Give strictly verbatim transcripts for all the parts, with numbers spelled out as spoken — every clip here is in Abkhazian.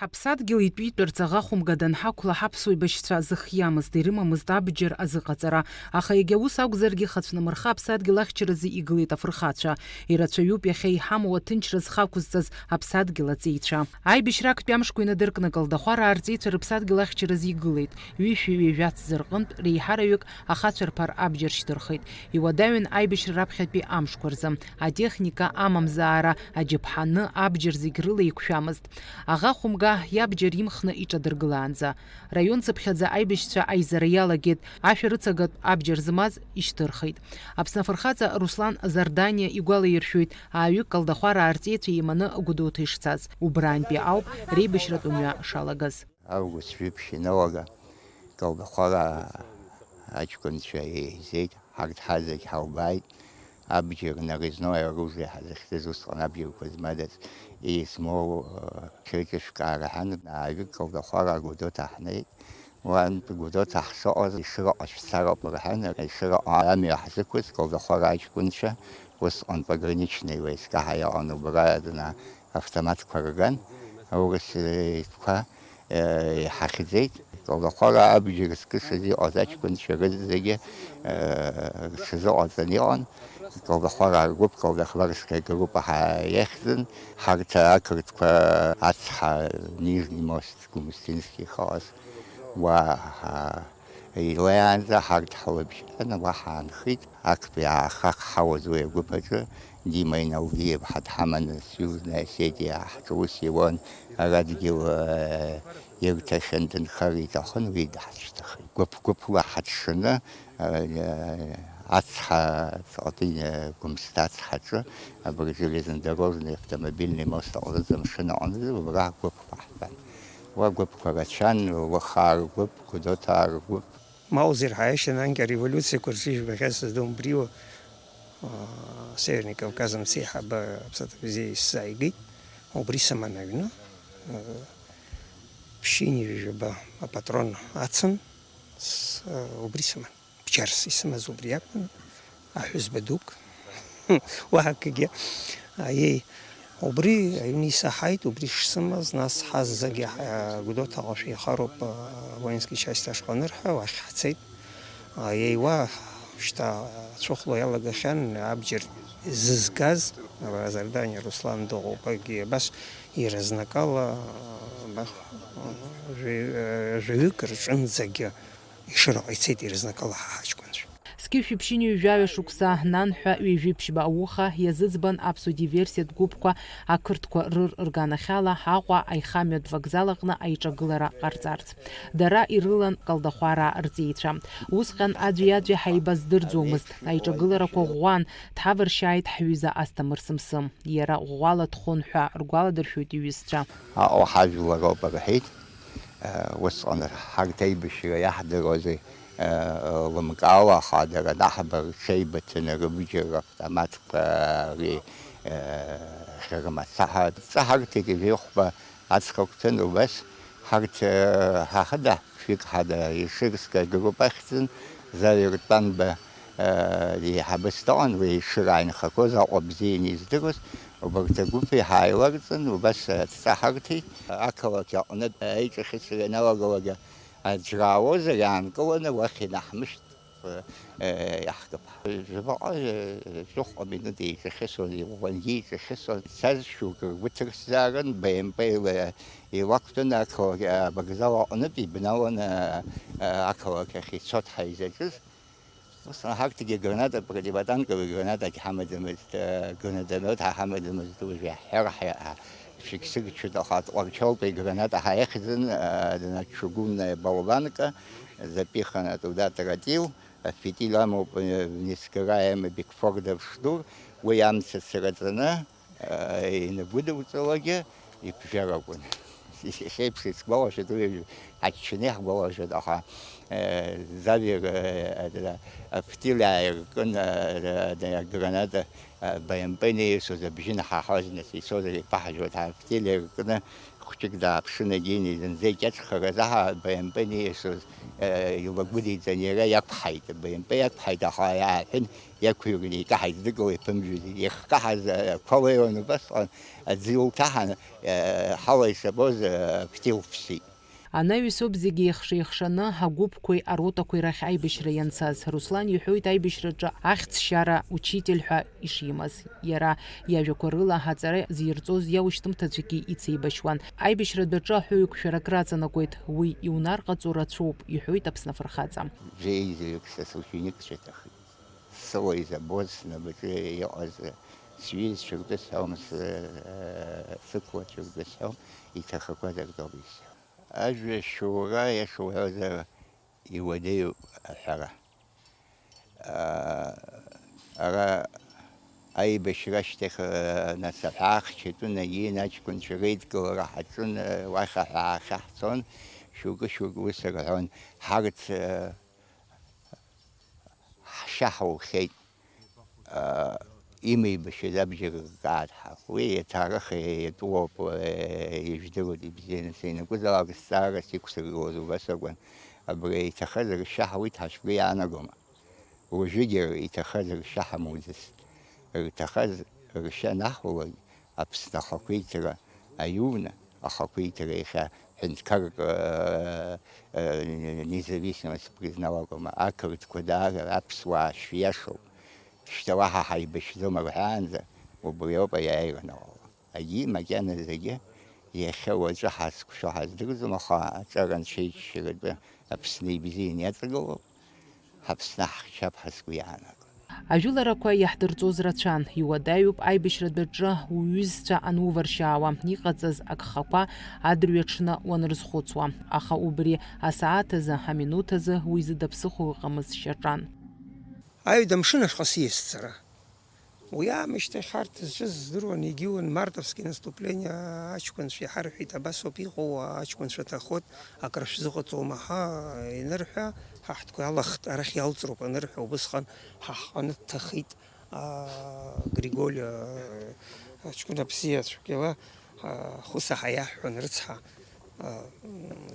Ҳаԥсадгьыл итәитәырц аӷа хәымга данҳақәла, ҳаԥсуа еибашьцәа зых иамызт, ирымамызт абџьар азыҟаҵара. Аха егьа ус акәзаргьы, хацәнымырха аԥсадгьыл ахьчаразы игылеит афырхацәа. Ирацәаҩуп иахьа иҳамоу аҭынчра зхы ақәызҵаз аԥсадгьыл аҵеицәа. Аибашьра актәи амшқәа инадыркны Калдахәараа рҵеицәа рыԥсадгьыл ахьчаразы игылеит. Ҩышәи ҩажәа ҭӡы рҟынтә реиҳараҩык ахацәа рԥар абџьар шьҭырхит. Иуадаҩын аибашьра раԥхьатәи амшқәа рзы. Атехника, амамзаара, аџьаԥҳаны, абџьар зегь рыла еиқәшәамызт. Аӷа хәымга иабџьар имхны иҿадыргылаанӡа. Раион цыԥхьаӡа аибашьцәа аизара иалагеит, ашәарыцагатә абџьар змаз ишьҭырхит. Аԥсны афырхаҵа Руслан Зардание игәалаиршәоит, ааҩык Калдахәараа рҵеицәа еиманы Гәдоуҭа ишцаз. Убраантәи ауп реибашьратә мҩа шалагаз. Август жәиԥшь иналага, Калдахәараа аҷкәынцәа еизеит, ҳарҭ ҳазегь ҳалбааит. Абџьар нарезное оружие ҳазыхьӡыз, усҟан абџьарқәа змадаз, измоу, э, ҽеиҿышәкаара ҳәа, ааҩык Калдахәараа Гәдоуҭа ҳнеит. Уантә Гәдоуҭа ҳшыҟаз, Ешыраҟа шәцароуп рҳәан, Ешыраҟа амҩа ҳзықәыз, Калдахәараа аҷкәынцәа, усҟан пограничный войска ҳәа иҟан, убра дна автоматқәа рган, аурыс итәқәа, э, иҳахьӡеит. Калдахәараа абџьар зкышаз иҟаз аҷкәынцәа рызегьы, э, рҽазыҟаҵан иҟан. Калдахәараа ргәыԥ, Калдахварская группа ҳәа иахьӡын. Ҳарҭ ақырҭқәа ацҳа, Нижний мост, Гумустинский ихалаз, уа, а, илеиаанӡа ҳарҭ ҳлыбжьан, уа ҳаанхеит. Актәи аахак ҳауаз уи агәыԥ аҿы, Дима Иналдиев ҳа дҳаманы, Союзная Осетиа ҳҿы ус иуан, ара дгьыл, э, ирҭахьан, дынхар иҭахын, уи даҳцәҭахеит. Гәыԥ-гәыԥла ҳаҽшаны, э, ацҳа, Ҵаҟатәи, э, Гәымсҭа ацҳаҿы, абри железнодорожный автомобильный мост аҟнытә, амшын аҟнытә, убра гәыԥла ҳтәан. Уа гәыԥқәа рацәан, Лыхаа ргәыԥ, Гәдоуҭаа ргәыԥ. Маузер ҳәа иашьҭан анкьа ареволиуциақәа рзы ижәбахьаз сыздом, убриоуп, аа, Северный Кавказ амцеиҳаба аԥсаҭа бзиа исзааигеит, убри сыман аҩны, аа, ԥшьынҩажәаба апатрон ацын, с-, аа, убри сыман. Бџьарс исымаз убри акәын, аҳәызба дук. Уаҳа акгьы. Аиеи, убри аҩны исаҳаит, убри шсымаз, нас ҳаззагьы ҳа-, Гәдоуҭаҟа шәеихароуп, а, воинский часть ашҟа анырҳәа, уахь ҳцеит. Аиеи, уа шьҭа ацәыхәла иалагахьан, абџьар зызгаз, Зардани Руслан дыҟоуп, акгьы абас иразнакала, а, бах-, а, жәаҩ-, а, жәаҩык рҿынӡагьы Ешыраҟа ицеит иразнакала ҳаҷкәынцәа. Зқьышәи ԥшьынҩажәаҩа шықәса нанҳәа ҩажәи ԥшьба ауха иазыӡбан аԥсуа диверсиатә гәыԥқәа ақырҭқәа рыр рганахьала Аҟәа аихамҩатә вокзал аҟны аиҿагылара ҟарҵарц. Дара ирылан Калдахәараа рҵеицәа. Усҟан аӡәи-аӡәи ҳаибаздырӡомызт, аиҿагыларақәа ӷәӷәан, дҳавыршьааит ҳҩыза Асҭамыр Сымсым. Иара ӷәӷәала дхон ҳәа ргәаладыршәоит иҩызцәа. Аҟәа ҳажәлароуп рҳәеит. Усҟан ҳарҭ аибашьра иаҳдыруази, лымкаала, аха дара анаҳба рҽеибыҭаны рыбџьар автоматқәа ари, рымацаҳа ҵаҳарҭеит, ижәҩахәба аҵх агәҭаны убас ҳарҭ, ҳа хада ԥшьҩык ҳада Ешырская группа ахьӡын, Завер Тәанба, еиҳабыс дыҟан, уи Ешыра инхақәоз Аҟәа бзианы издыруаз, убарҭ агәыԥи ҳааиларҵан, убас дҵаҳарҭеит. Ақалақь аҟнытә аиҿахьысра ианалагалак аӡә раауазар, иаанкыланы уахь инаҳмышьҭ, иаҳкып. Жәабаҟа, жәохәҟа минуҭ еиҿахьысуан, иӷәӷәангьы еиҿахьысуан. Дцаз шәҩык ргәы ҭырсзаарын, Б М П ила илақәтәаны ақалақь, авокзал аҟнытә ибналаны, ақалақь ахь ицот ҳаизаҿыз. Ус ҳарҭгьы граната, противотанковый гранатагь ҳамаӡамызт, гранатомет ҳа ҳамаӡамызт, уажә иаҳҳәар, ҳа-, ҳа-, шәыгь-сыгчоит, аха Тҟәарчалтәи граната ҳаихьӡын, одна чугунная болванка, запихана туда тротил, афитиль амоуп, несгораемый Бигфордов шнур, уи амца цраҵаны, инагәыдуҵалакгьы ибжьаракәын. Иахьеиԥш исгәалашәоит, уи аччаны иаҳгәалашәоит, аха, э, Завер, э, афитиль ааиркын, э, аграната Б М П инаҩсуаз абжьы наҳаҳауаз, нас ицозар еиқәаҳажәуа, ҳафтилиа ркны хәҷык дааԥшын, егьи зынӡа икьаҿхараз аҳа Б М П инаҩсуаз, илагәыдиҵан, иара иақәҳаит, Б М П иақәҳаит, аха иааҳәын, иақәыҩрны икаҳаит, знык ла иԥымжәаӡеит. Иахкаҳаз ақәа леиуан убасҟан, аӡы илҭаҳан, ҳауа исабоз, фтил ԥсит. Анаҩс ауп зегьы еихша-еихшаны, агәыԥқәеи аротақәеи рахь аибашьра ианцаз. Руслан иҳәоит аибашьраҿы ахьӡшьара учитель ҳәа ишимаз. Иара иажәақәа рыла аҵара зирҵоз иаушьҭымҭацәгьы ицеибашьуан. Аибашьратә аҿы аҳәаҩык шәарак раҵанакуеит, уи иунарҟаҵо рацәоуп, иҳәоит Аԥсны афырхаҵа. Бжеизаҩык са сученикцәа иҭахеит. Сыла изабоз, снапаҿы иҟаз сҩызцәа ртәы сҳәом, сы-, сықәлацәа ртәы сҳәом, иҭахақәаз ртәоуп исҳәо. Ажәа шьоура, иаша уҳәозар, иуадаҩуп аҳәара. Ара аибашьра ашьҭахь, нас аҳәаахьчатәы наиин, аҷкәынцәа реидкылара ҳаҿын, уахь аҳәаахьы ҳцон, шьоукы-шьоукы ус рҳәон, ҳарҭ, ҳшьа ҳаухьеит, имеибашьыз абџьар ркаат ҳәа. Уи аҭаарых иатәуоуп, ижәдыруеит ибзианы, сеинакәызаалак зҵаарас иқәсыргылоз убас акәын. Абри иҭахаз ршьа ҳауит ҳәа шәгәы иаанагома? Уажәыгьы иҭахаз ршьа ҳамуӡацт. Ирҭахаз ршьа анаҳулак, Аԥсны ахақәиҭра аиуны, ахақәиҭра иахьа ҳәынҭқарратә, э, э, независимость признал акәым, ақырҭқәа даара аԥсуаа шәиашоуп, шьҭа уаҳа ҳаибашьӡом рҳәаанӡа, убри ауп аиааира анаҟало. Егьи макьана зегьы иахьа уаҵәы ҳазқәшәо ҳаздырӡом, аха аҿар анцәа иџьшьаратәы Аԥсны ибзианы иаҵагылоуп. Ҳаԥсны ҳахьчап ҳәа сгәы иаанагон. Ажәыларақәа иаҳдырҵоз рацәан, иуадаҩуп аибашьратә аҿы уҩызцәа ануваршьаауа, иҟаҵаз агхақәа адырҩаҽны уанрызхәыцуа, аха убри асааҭ азы, аминуҭ азы уи зыда ԥсыхәа ыҟамыз шьаҿан. Аҩада амшын ашҟа сиасит сара. Уи аамышьҭахь арҭ зҿыз здыруан, егьиуан, мартовский наступление аҷкәынцәа иҳарҳәеит, абас ауп иҟоу, аҷкәынцәа ҭахоит, акры шәзыҟаҵома ҳәа инырҳәа, ҳа ҳтәқәа алахт, арахь иалҵроуп анырҳәа, убысҟан ҳа ҳҟны дҭахеит, аа, Григоль, аа, аҷкәына бзиа цәгьала, аа, Хуса ҳәа иаҳҳәон, рыцҳа, аа,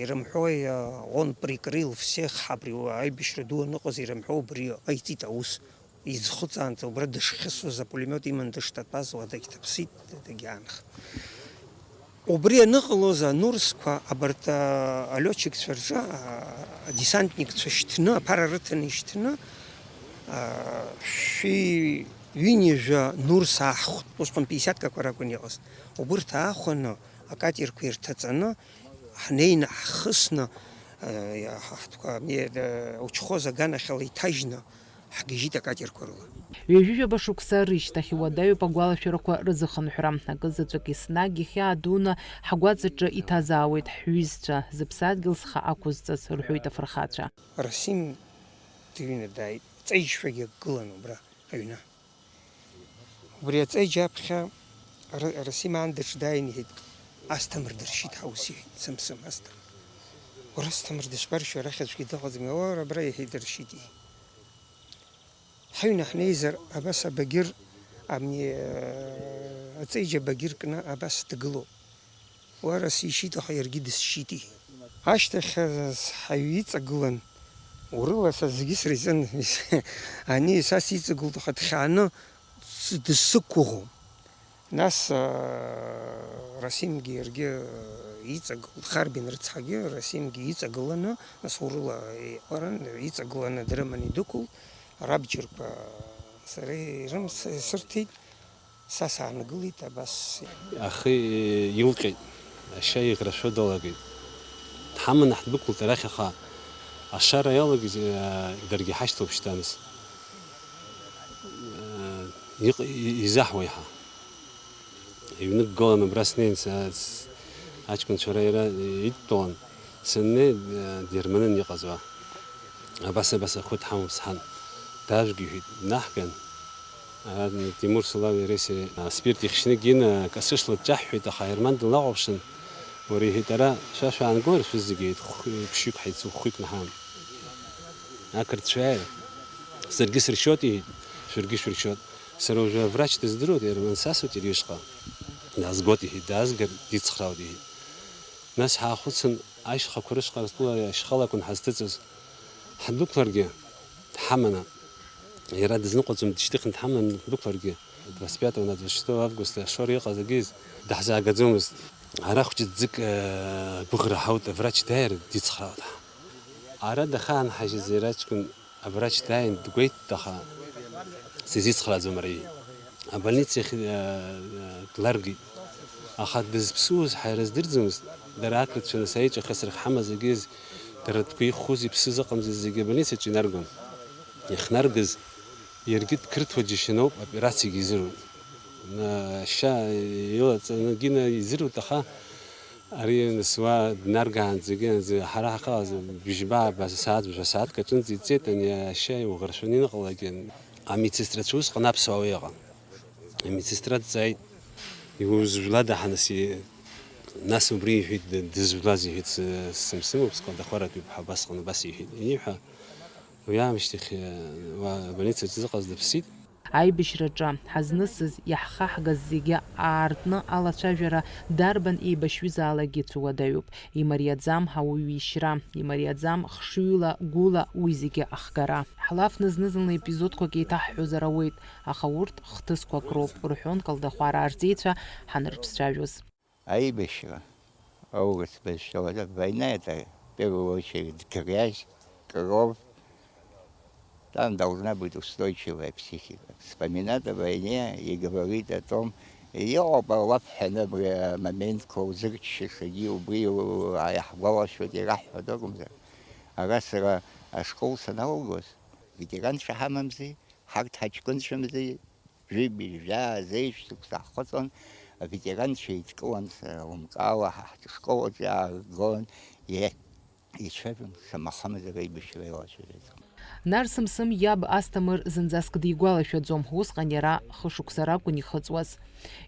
ирымҳәои, аа, он прикрыл всех, абри аибашьра ду аныҟаз ирымҳәо убри ҟаиҵеит аус. Иӡхыҵаанӡа убра дышхьысуаз, апулемиот иман дышҭатәаз, уа дагьҭаԥсит, дагьаанхт. Убри аныҟалоз анурсқәа абарҭ, а, алиотчикцәа рҿы, а, адесантникцәа шьҭны, аԥара рыҭаны ишьҭны, а, шәи ҩынҩажәа нурс аахәт, усҟан пятидесяткақәа ракәын иҟаз. Убырҭ аахәаны, акатерқәа ирҭаҵаны, ҳнеины ҳхысны, а, ҳа-, ҳтәқәа, ме-, а, учхоз аганахьала иҭажьны, ҳгьежьит акатерқәа рыла. Ҩажәижәаба шықәса рышьҭахь иуадаҩуп агәалашәарақәа рзыхынҳәра. Акы заҵәык еснагь ихьаа дуны ҳгәаҵаҿы иҭазаауеит ҳҩызцәа, зыԥсадгьыл зхы ақәызҵаз, рҳәоит афырхацәа. Расим дыҩны дааит, ҵеиџьшәагьы акгылан убра аҩны. Убри аҵеиџь аԥхьа Ра-, Расим аан даҽа дааин иҳәеит, Асҭамыр дыршьит ҳаус, иҳәеит, Сымсым Асҭамыр. Уара Асҭамыр дышԥаршьо, арахь аӡәгьы дыҟаӡами? Уара абра, иҳәеит, дыршьит, иҳәеит. Ҳаҩны ҳнеизар, абас абагьыр, амни, э, аҵеиџь абагьыр кны абас дгылоуп. Уара сишьит, аха иаргьы дысшьит, иҳәеит. Ашьҭахь, э, ҳаҩ иҵагылан, урыла са зегьы среиҵан, ани са сиҵагылт, аха дхьааны ц-, дысзықәгәыӷуам. Нас, аа, Расимгьы иаргьы, аа, иҵагылт, Харбин рыцҳагьы Расимгьы иҵагыланы, нас урыла иҟаран, иҵагыланы дрыманы идәықәылт, рабџьарқәа сара ирымс-, исырҭеит, са саангылеит, абас. Ахы илҟьеит, ашьа иӷрашәо далагеит. Дҳаманы ҳдәықәылт арахь, аха ашара иалагеит, аа, даргьы ҳашьҭоуп шьҭа нас. Иҟ-, и-, изаҳуа иаҳа. Иҩнықәгылан абра снеин, са-, с-, аҷкәынцәа ара иара идтәалан, саннеи, э, дирманын иҟаз уа. Абас, абас ахәы дҳамоуп сҳәан, дажәг иҳәеит, днаҳган. Ара Тимур Сулав иареи сареи, а, спирт ихьшьны гины, касышла дҿаҳәҳәеит, аха Ерман дылахәаԥшын, уара, иҳәеит, ара шәа шәаангылар шәызегьы, иҳәеит, хә-, ԥшьҩык ҳаицуп, хәҩык наҳам. Ақырҭцәа иааир, саргьы сыршьоит, иҳәеит, шәаргьы шәыршьоит. Сара уажәы аврач дыздыруеит, иара мансасуеит иара ишҟа. Даазгоит, иҳәеит, даазгар дицхраауеит, иҳәеит. Нас ҳаахәыцын, ашьхақәа рышҟа ртәыла ашьхалақәа ҳазҭыҵыз, ҳдәықәларгьы дҳаманы, иара дызныҟәаӡом, дышьҭыхны дҳаманы ддәықәларгьы, двадцать пятого на двадцать шестого августа ашора иҟаз агьыз даҳзаагаӡомызт. Ара хәҷы ӡык, э, гәыӷра ҳауит, аврач дааир дицхраауеит. Ара дахаанҳажьыз иара ҷкәын Аврач дааин дгәеиҭеит, аха сизицхрааӡом ари. Абольница иахь, э, э, дларгеит. Аха дызԥсуаз ҳара издырӡомызт, дара ақырҭцәа нас аиҿахысра ҳамаз агьыз, дара ртәқәа ихәхоз иԥсыз ыҟамзи зегьы абольницаҿы инаргон. Иахьнаргаз иаргьы дқырҭуа џьашьаноуп, операциагьы изыруит. Ашьа илаҵаны гьына изыруит, аха Ари нас уа днаргаанӡагьы, анӡа ҳара ҳахьыҟаз бжьба, абас асааҭ, жәа сааҭк аҿынӡа иҵеит, ани ашьа иуӷаршәаны иныҟалалакгьы. Амедсестрацәа усҟан аԥсуаа уи ыҟан. Амедсестра дҵааит, иузжәлада ҳа нас и-, нас убри иҳәеит, д-, дызжәлаз иҳәеит, с-, сымсымуп, сколдахәаратәи ԥҳа убасҟан убас иҳәеит. Ианиҳәа, уи аамышьҭахь, уа абольницаҿ зыҟаз дыԥсит. Аибашьраҿы ҳазнысыз, иаҳхаҳгаз зегьы аартны алацәажәара дарбан еибашьҩызаалакгьы цәуадаҩуп. Имариаӡам ауаҩы ишьра, имариаӡам хшыҩла, гәыла уи зегьы ахгара. Ҳлафны зны-зынла епизодқәак еиҭаҳҳәозар ауеит, аха урҭ хҭысқәак роуп, рҳәон Калдахәараа рҵеицәа ҳанырҿцәажәоз. Аибашьра, аурыс бызшәала, война это, в первую очередь, грязь, кровь. Там должна быть устойчивая психика. Вспоминать о войне и говорить о том, иҟоуп алафҳәаны абри амоментқәа узырччашагьы убри у-, иаҳгәалашәоит, ираҳҳәоит акәымзар. Ара сара ашкол саналгоз, ветеранцәа ҳамамзи, ҳарҭ ҳаҷкәынцәамзи, Жәибжь, жәаа, зеижә шықәса ҳхыҵуан, аветеранцәа еидкылан, сара лымкаала ҳа ҳҿышкол аҿы иааргон, иа-, ицәажәон, шамахамзар аибашьра еилацәажәеит. Нарсымсым иаб Асҭамыр зынӡаск дигәалашәаӡом, усҟан иара хышықәса ракәын ихыҵуаз.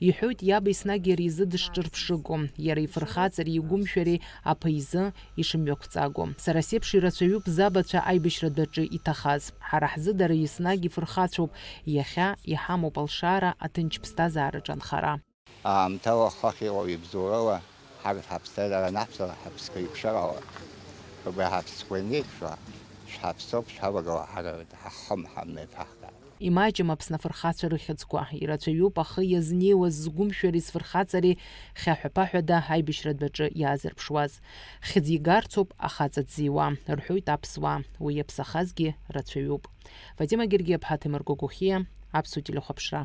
Иҳәоит, иаб еснагь иара изы дышҿырԥшыго, иара ифырхаҵареи игәымшәареи аԥа изы ишымҩақәҵаго. Сара сеиԥш ирацәаҩуп забацәа аибашьратә аҿы иҭахаз. Ҳара ҳзы дара еснагь ифырхацәоуп, иахьа иҳамоуп алшара, аҭынч ԥсҭазаараҿы анхара. Аамҭала хыхь иҟоу ибзоурала, ҳарҭ ҳаԥсҭазаара анаҳҵо, ҳаԥсқәа еиқәшәарала, убри ҳаԥсқәа ианеиқәшәа, шәҳаԥсоуп, шәҳавагауа ҳара ҳахымҳа мҩаԥаҳга. Имаҷым Аԥсны афырхацәа рыхьӡқәа, ирацәаҩуп ахы иазнеиуаз згәымшәареи зфырхаҵареи хьаҳәа-ԥаҳәада аибашьратә аҿы иаазырԥшуаз. Хьӡ игарцоуп ахаҵа дзиуа, рҳәоит аԥсуаа, уи иаԥсахазгьы рацәаҩуп. Фатима Гергиаԥҳа, Ҭемыр Гогохиа, Аԥсуа телехәаԥшра.